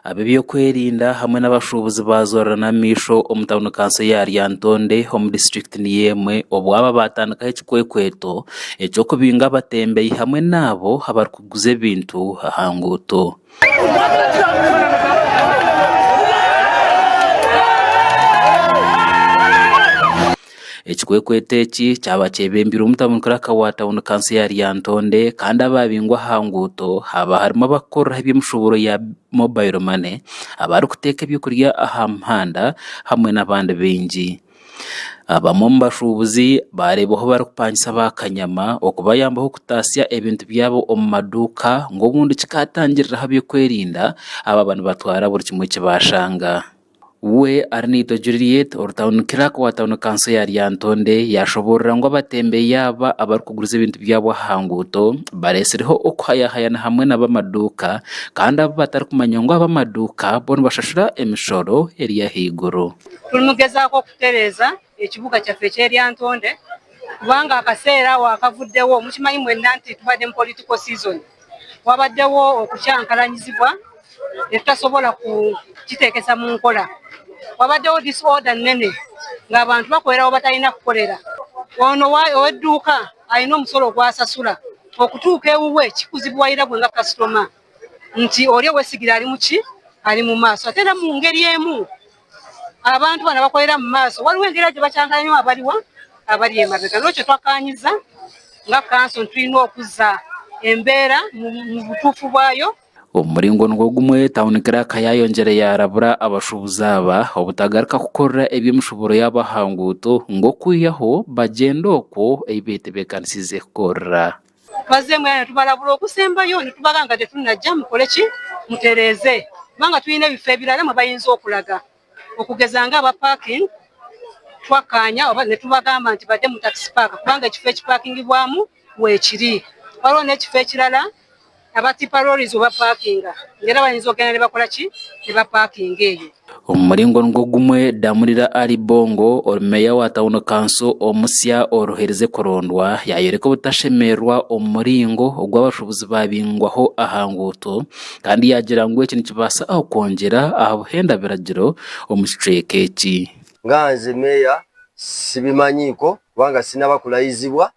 Ab'ebyokwerinda hamwe n'abashuubuzi bazoorerana amaisho omu tauni kanso ya Lyantonde omu disiturikiti niyo emwe obu aba baatandikaho ekikwekweto eky'okubinga abatembeyi hamwe n'abo abarikuguza ebintu aha nguuto. Ekikwekweto eki kyaba kyebembirwe omutauni clerk wa tauni kanso ya Lyantonde kandi abaabingwa aha nguuto haaba harimu abarikukoreraho eby'emishuuburo ya mobile money, abarikuteeka ebyokurya aha muhanda hamwe n'abandi baingi. Abamwe omu bashuubuzi baareebwaho barikupangisa baakanyama okubayambaho kutaasya ebintu byabo omu maduuka ngu obundi kikaatangiriraho aby'okwerinda abaaba nibatwara buri kimwe eki baashanga. We Arinaitwe Juliet, ori Town Clerk wa Town Council ya Lyantonde yashoboorora ngu abatembeyi aba abarikuguriza ebintu byabo aha nguuto baretsireho okuhayahayana hamwe n'abamaduuka kandi abu batarikumanya ngu abamaduuka bo nibashashura emishoro eri ahaiguru. Turimugezaako okutereeza ekibuga kyaffe ekye Lyantonde kubanga akaseera awo akavuddewo mukimanyi mwenna nti tubadde mu political season. Wabaddewo okukyankalanyizibwa ne tutasobola kukiteekesa mu nkola. Wabaddewo disorder nnene ng'abantu bakolera we batalina kukolera. Ono ow'edduuka alina omusolo gw'asasula okutuuka ewuwe kikuzibuwalira gwe nga kasitoma nti oli ow'essigiri ali mu ki? Ali mu maaso. Ate era mu ngeri emu abantu bano abakolera mu maaso waliwo engeri gye bakyankalanyamu abaliwa abali emabega. N'olwekyo twakkaanyizza nga kkanso nti tulina okuzza embeera mu butuufu bwayo. Omu muringo nigwo gumwe, Town Clerk yaayongyera yaarabura abashuubuzi aba obutagaruka kukorera eby'emishuuburo yaabo aha nguuto ngu okwihaho bagyende okwo ei beetebeekanisiize kukorera. Twazzeemu era ne tubalabula okusembayo ne tubagamba nga tetunnajja mukole ki mutereeze kubanga tulina ebifo ebirala mwe bayinza okulaga okugeza nga aba parking twakkaanya oba ne tubagamba nti badde mu taxi park kubanga ekifo ekipakingibwamu weekiri. Waliwo n'ekifo ekirala aba tipa lorries we bapaakinga ng'era bayinza okugenda ne bakola ki ne bapaakinga eyo. Omu muringo nigwo gumwe, Damulira Ali Bongo, ori meeya wa tauni kanso omusya oruherize kurondwa yayoreka obutashemererwa omu muringo ogu abashuubuzi baabingwaho aha nguuto kandi yaagira ngu eki nikibaasa okwongyera aha buhenda biragiro omu kicweka eki. Nga nze meeya sibimanyiiko kubanga sinaba kulayizibwa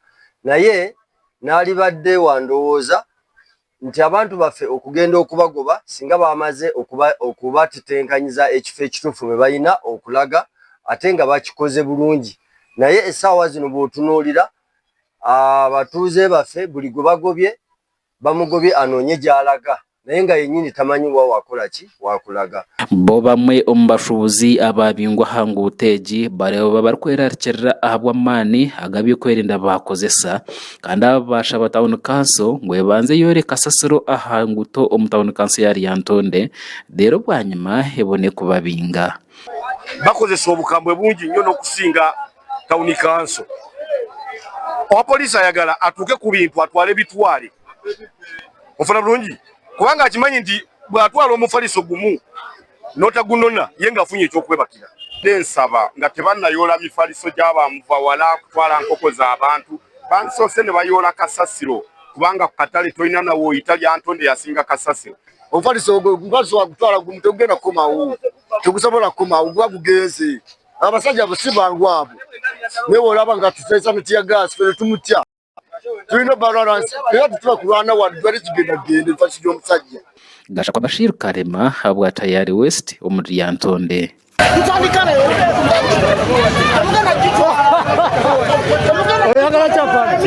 naye naalibadde wa ndowooza nti abantu baffe okugenda okubagoba singa bamaze okubatetenkanyiza ekifo ekituufu mwe balina okulaga ate nga bakikoze bulungi naye essaawa zino bw'otunuulira abatuuze baffe buli gwe bagobye bamugobye anoonye gy'alaga naye nga yennyini tamanyi wa wakola ki wakulaga. Bo bamwe omu bashuubuzi abaabingwa aha nguuto egi bareeba barikwerarikirira ahabw'amaani agu ab'okwerinda baakozesa kandi aba baashaba tauni kanso ngu ebanze eyore kasasiro aha nguuto omu tauni kanso ya Lyantonde reero bwanyima ebone kubabinga. Bakozesa obukambwe bungi nnyo n'okusinga tawuni kanso. Owa poliisi ayagala atuuke ku bintu atwale bitwale, ofuna bulungi kubanga akimanyi nti bw'atwala omufaliso gumu n'otagunona ye ng'afunye ekyokwebakira. Nsaba nga tebannayoola mifaliso gya ba muvawala kutwala nkoko z'abantu, bandisoose ne bayoola kasasiro kubanga ku katale tolina na w'oyita Lyantonde yasinga kasasiro. Omufaliso ogwo omufaliso wagutwala gumu tegugenda kukomawo, tegusobola kukomawo guba gugenze. Abasajja abo si bangu abo, naye bw'olaba nga tuteesa ne tiyagaasi ffe ne tumutya. Tulina obalwana era tetuba kulwana wano twali kigenda kugenda enfasi gy'omusajja. Gashakwa Bashir Karema habwa Tayari West omuri Lyantonde. Oyagala kyapani?